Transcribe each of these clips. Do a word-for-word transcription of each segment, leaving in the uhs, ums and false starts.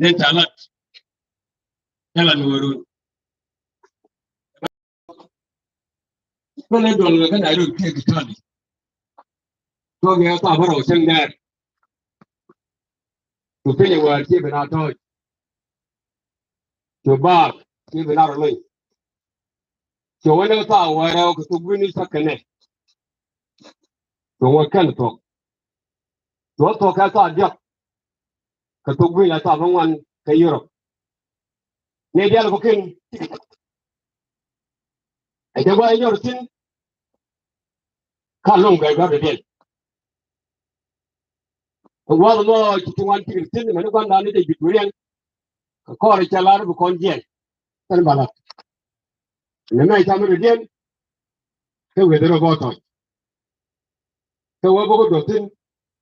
Nɛ ca lat. Ca lat ni wä run. Bä lɛ duɔl kä Nairobi kiɛ ki tɔli. Kɔn kɛ thaa bä rɔw cäŋ dɛr. Cu piny ɛ wäär ci ben a tɔɔc. Cu baak ci ben a rɔ lony. Cu wä ni thaa wäär rɛw kɛ thok wi̱ni cä kɛnɛ. Cu wä kɛn thuɔ̱k. Cu wä thuɔ̱k kɛ thaa diɔ̱k. Kɛ thok wi̱ni la thaa bä ŋuan kɛ Europe. Ni diaal bä kin. Ɛ jɛ guay nyɔr thi̱n. Ka lo̱ŋ bɛ gɔ̱r dee diɛn. Kɛ gua̱th mɔ ci ti ŋuan tikir thi̱n mɛn gua̱n da̱a̱n ni dee ji̱ duuriɛn. Kɛ kɔɔr cɛ lar bi kɔn jiɛn. Kɛn ba lat. Ni mɛ ca mi dee diɛn. Kɛ weth rɔ bɔ tɔc. Kɛ wee bä kɛ duɔth thi̱n.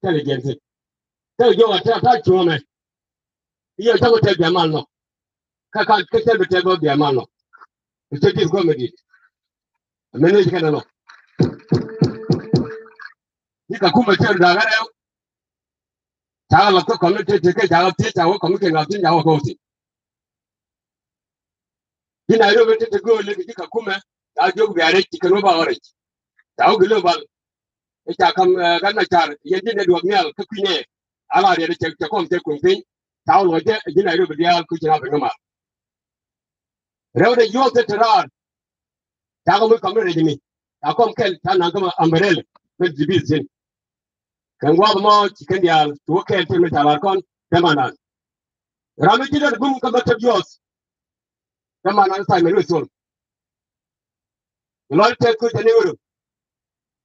Thilɛ jiɛn thi̱n. Thilɛ jiɔk a tɛk a ta̱a̱ cuɔ̱ɔ̱mɛ. I̱ yɛ cakɔ tɛk bia mal nɔ. Kä ka kä cɛ bi tɛk bä bia mal nɔ. Kɛ cɛ di̱th guɔ̱mɛ di̱t. Mɛn ni ci kɛn nɔ. I̱ ka kumɛ cɛ da̱a̱ kɛ rɛw. Ca kɛ lath kä kɔn ni tëë tëë kɛ ca kɛ thiec ca wä kɔn ni kɛ ŋa̱th thiec ca wä kɛ wä thiec. Ji̱ Nairobi ti ti gööl ni kɛ ji̱ Kakuma ca jiök bia rɛc ci kɛn wä ba ɣɔrɛc. Ca wä gilö bal i̱ ca ka̱m gat na car yɛn ji̱ network nhial kä kui̱ nɛɛ. Ala riɛt cɛ cɛ kɔm cɛ kueŋ piny ca wä luɔcdɛ ji̱ Nairobi diaal kui̱ ci na ben kä mal. Rɛwdɛ yuɔth ti te raar. Ca kɔm i̱ kɔm ni rɛc mi ca kɔm kɛl ca naŋ kä ma umbrella. Mɛ ji̱ bi thi̱n. Kɛn gua̱a̱th mɔ ci kɛn diaal ci wä kɛɛl ti mi ca lar kɔn. Dämanan ram mi ci dɛn gum kä bä tep yuɔth. Dämanan tha̱a̱c mɛ ni wä thol. Lɔc tɛth kuc tɛ ni wä röm.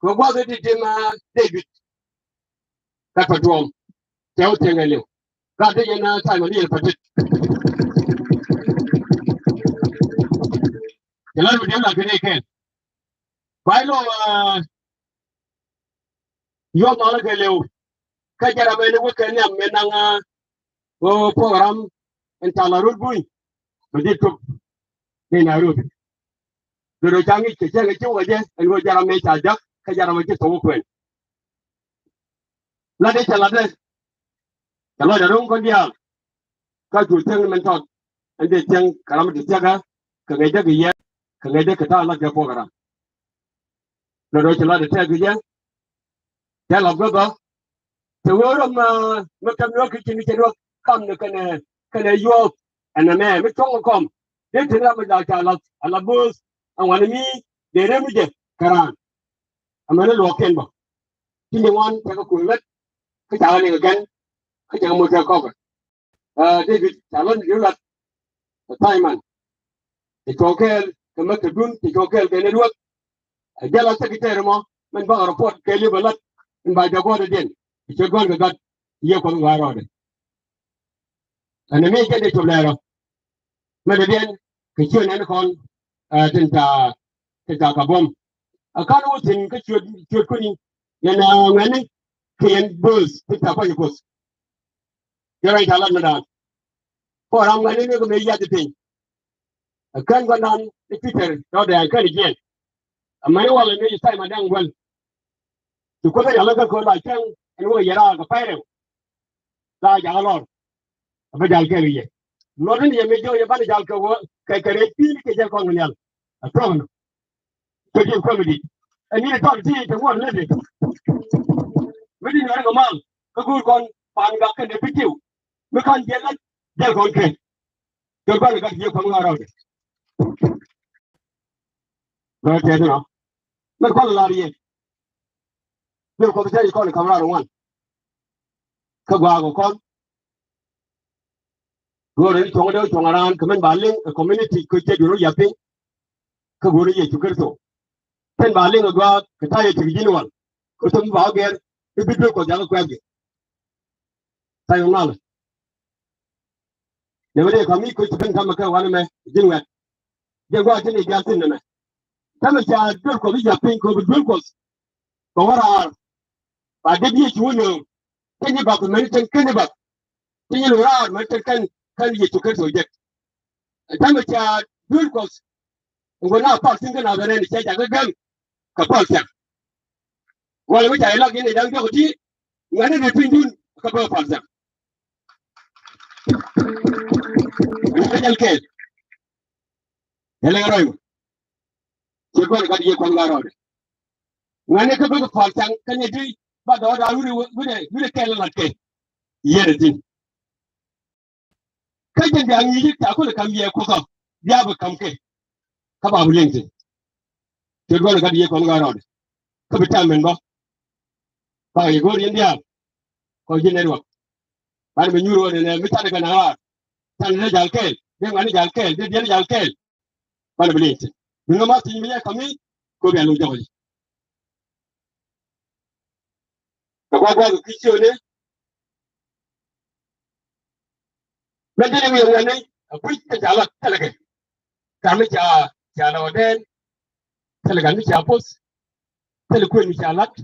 Kɛ gua̱a̱th i̱ di dim a David. Gat pa tuɔɔm cɛ wä thiɛŋ ɛ liw. Gat di yɛn a tha̱a̱c mɛ ni yɛn pa tit. Cɛ lar mi diɛm la kɛ ni kɛɛl. Kuay lɔ yuɔth nɔnɔ kɛ lëw. Kä jɛ ram ɛn wä kɛ nhiam ɛn naŋ ɣöö program ɛn ca la rut buny. Bɛ di tup ni Nairobi. Dodo ca ŋic kɛ cäŋ ɛ ci wä jɛ ɛn ɣöö jɛ ram ɛn ca jäk kä jɛ ram ɛ ci thok wä kuɛn. Lat i̱ cɛ lat dee. Cɛ lɔcdɛ ro̱ŋ kɔn diaal. Kä cu thiäŋ ni mɛn tɔt ɛn dee thiäŋ kɛ ram mi ti thiäkä kɛ ŋäcdä kɛ yɛ kɛ ŋäcdä kɛ ta̱a̱ lat kɛ puɔk kɛ ram. Lɔ rɔ ci lat ɛ tɛk kɛ jɛ. Tɛk lap gä bä. Te wee rɔ ma ma kɛm ni wä ki ci ni cɛ ni wä kam ni kɛnɛ kɛnɛ yuɔth ɛn ɛmɛ mi cuɔ̱ŋ kɔm. Dee te ni ram mi da̱a̱ ca lath a la bo̱o̱th ɛn wani mi dee rem ni jɛ kɛ raan. Amäni luɔ̱kiɛn bä. Ti ni wan cɛ kɛ kuŋ lät kä ca kɛ liŋ kɛ gɛn kä cɛ kɛ moc kɛ kɔkɛ. Aa, David ca lɔn ni lat. Ɛ tha̱a̱c man cɛ cuɔ̱ŋ kɛɛl kɛ mäk kɛ dun cɛ cuɔ̱ŋ kɛɛl kɛ ni luäk. Ɛ jɛl a secretary mɔ mɛn bak report kɛɛl yop ɛ lat. In ba jɛ guɔ̱ɔ̱dɛ diɛn cɛ guɔ̱ɔ̱n kɛ gat. Yie kuɔth ŋa̱a̱r rɔɔdɛ. Ɛn ɛmɛ jɛn dee cop lɛɛrä. Mɛn dee diɛn kɛ ciö nɛn kɔn. Ɛ tin ca tin ca ka buɔ̱m. Ɛ ka̱n wä thi̱n kä ciöt ciöt kuni. Yɛn ɛ ŋuɛni kɛ yɛn bööth tin ca kuany kuoth. Jɛ rɛy ca lat mi daan. Kɔ ram ŋuɛni ni kɛ mëë yath piny. Ɛ kän gua̱ndan ni Peter rɔɔdɛ ɛ kän jiɛn. Amäni walɛ ni Simon Dɛŋ Guäl. Ci kuoth ɛ yalä kä kööl a cäŋ ɛn wä yɛ raar kɛ pay rɛw. La jakä lɔr. A bä jal kɛ yɛ. Lɔr ni yɛ mi jɔw yɛ banɛ jal kɛ wä kɛ kɛ rɛy pi̱i̱n kɛ jɛ kɔn kɛ nhial. A tuɔk ni. Kɛ ji̱ kuäm mi di̱t. Ɛn ni tɔt ti te ŋuɔt ni ti. Mi di̱t ni rɛ kɛ mal kä guur kɔn pan gak kɛn dee pi̱tiw. Mi kan jɛ lät jɛ kɔn kɛ. Jɔl banɛ gak jiɛ kuäm ŋa̱ rɔɔdɛ. Lɔr tɛth nɔ. Mɛn kɔn lar yɛ. Duel Kuɔth cä ji̱ kɔn ɛ ka̱m raar ŋuan. Kä gua̱a̱k ɛ kɔn. Go̱o̱rɛ ni cuɔ̱ŋ dee cuɔ̱ŋ raan kɛ mɛn ba liŋ ɛ community kä cɛ duel wä yath piny. Kä go̱o̱rɛ Yecu Kritho. Kɛn ba liŋ ɛ gua̱a̱k kɛ ta̱yɛ cik ji̱n wal. Kä thom ba wä gɛr i̱ bi duel Kuɔth jakä kuɛth gɛ. Tha̱a̱ŋ malä. Nɛmɛ dee kɔn mi koc ti ben kamɛ kɛ wanɛ mɛ ji̱n wɛt. Jɛ gua̱a̱k ji̱n i̱ diaal thi̱n nɛmɛ. Kamɛ ca duel Kuɔth i̱ ja̱ piny kɛ bi duel Kuɔth. Kɛ wä raar. Ba dee bi Yecu wä nööŋ. Kɛn i̱ bath mɛn i̱ tɛn kɛn i̱ bath. Ti nyin raar mɛ te kɛn kɛn Yecu Kritho jek. Ɛ täämɛ ca duel Kuɔth. Ŋuɔ na pal thi̱n kä Nadharɛn cɛ jakä gäm kɛ pal thiaŋ. Walɛ mi ca ilak in idaŋ jɔk ti ŋuɛni ri piny dun kä bä pal thiaŋ. Ŋuɔ̱t jɛl kɛɛl. Yɛlɛ rɔy wä. Ciɛ gua̱n gat yɛ kuan gat rɔɔdɛ. Ŋuɛ̈ni kä bikɛ pual caŋ kä ni ti ba dɔɔda wi̱rɛ wi̱rɛ wi̱rɛ kɛɛl lat kɛ. Yɛn ɛ thin. Kä jɛn bia ŋi̱i̱c ca kulɛ ka̱m yɛ kukä bia bi ka̱m kɛ. Kä ba bi liŋ thin. Ciɛ gua̱n gat yɛ kuan gat rɔɔdɛ. Kä bi tam min bä. Ba yɛ go̱o̱r yɛn diaal. Kɔ ji̱ network. Banɛ bi nyuur ɣöö nɛnɛ mi canɛ kɛ naŋ raar. Canɛ dee jal kɛɛl. Dee ŋuɛ̈ni jal kɛɛl. Dee diɛn jal kɛɛl. Banɛ bi liŋ thin. Duŋ ma thiec mi yɛ kami. Ko bia luŋ jɔk ji̱. Kɛ gua̱a̱th gua̱a̱th kɛ ki̱ ciötni. Mɛn dee ni wi̱i̱ ŋuɛ̈ni. A kui̱ kɛ ca lat thilɛ kɛ. Kam mi ca ca lɛ wä dɛɛn. Thilɛ gat mi ca poth. Thilɛ kuën mi ca lat.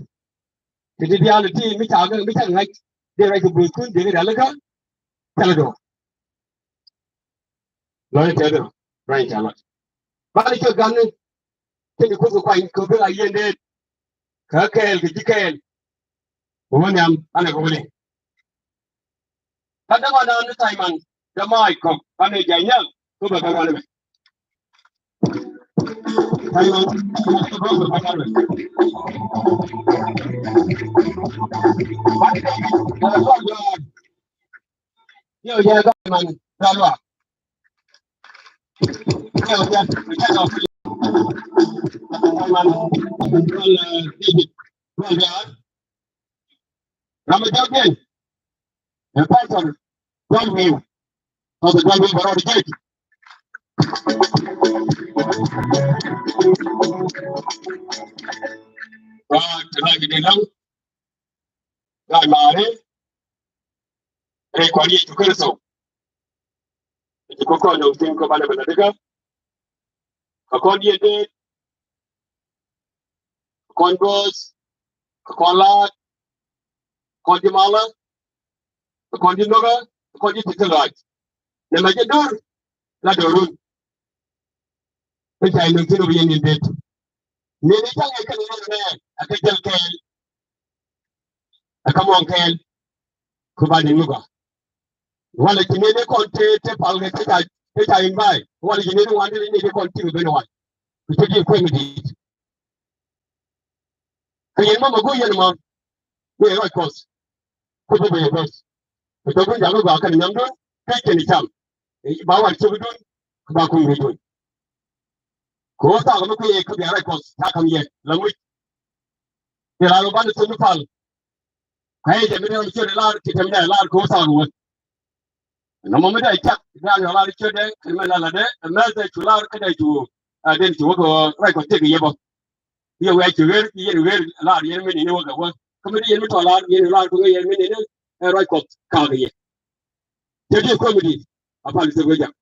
Ti ti diaal ti mi ca mi ca ŋa̱c. Dee ruac kɛ buɔ̱thkun dee kɛ diaal kä. Thilɛ do̱r. Lɔni tɛth rɔ ruany ca lat. Bani cɛ gani. Kini kuth kɛ kuany kɛ bi a yien dee. Kä kɛɛl kɛ ji̱ kɛɛl. Wä nhiam anɛ kɛ wä liŋ. Kä dämɛ dan ni Thaimɔn dämɛ kɔk anɛ jɛ nyal. Kɛ bɛ kɛ ruani mɛ. Thaimɔn kɛ bɛ kɛ ruani mɛ. Yo, yeah, that man, that one. Yo, yeah, we can't go free. That man, well, uh, David, well, yeah. Ram a jɔk jɛn. Ɛ pastor John Wiu. Pastor John Wiu bɛ rɔɔd jɛc. Wa ti la jɛ di laŋ. Gaa maari. Rɛy Kuan Yecu Kritho. Ti kɔn kɔn dɔŋ tin kɔ banɛ bɛ la dikä. Kɛ kɔn diɛn dee. Kɛ kɔn bööth. Kɛ kɔn laat. Kɔn ji̱ malä. Kɛ kɔn ji̱ nhökä. Kɛ kɔn ji̱ ti ti lɔac. Nɛ mɛ jɛ do̱r. La do̱run. Kä ca inun thin ɔ bi yɛn in det. Nini caŋ in kɛn in nɛ a kɛ jɛl kɛɛl. A kä muɔ̱ŋ kɛɛl. Ku ba ni nuka. Walɛ ci nini kɔn te te pal kɛ te ca te ca in bay. Walɛ ci nini wan te nini kɔn ti ben wan. Ku te di kueŋ dit. Kä yɛn mama go̱o̱r yɛn ma. Ni ruac Kuɔth. Kuoth bä bä yɛ bäth. Kɛ thok dun jakä gɔaa kɛn nhiamdun kä kɛn cam. Ba war copdun kä ba kuŋ ruecdun. Kɛ ɣöö thaak mi kui̱ kɛ bia ruac Kuɔth ca ka̱m yɛ la ŋuc. Kɛ la rɔ banɛ thok mi pal. Kä yɛ jɛ mi dee ruac ciötdɛ lar kɛ jɛ mi dee lar kɛ ɣöö thaak wä. Nɔmɔ mi dee cak dee a yɔl lar ciötdɛ kɛn mɛ lalɛ dee ɛmɛ dee cu lar kä dee cu. A den cu wä kɛ ɣöö ruac Kuɔth tëk yɛ bä. Yɛ wee ci ɣer yɛn ɣer lar yɛn mi nini wä kɛ wä. Kä mi dee yɛn mi tɔ lar yɛn lar kɛ ɣöö yɛn mi nini ɛ ruac Kuɔth ka̱a̱k yɛ. Cɛ di kuäŋ di a pal thok wee jak.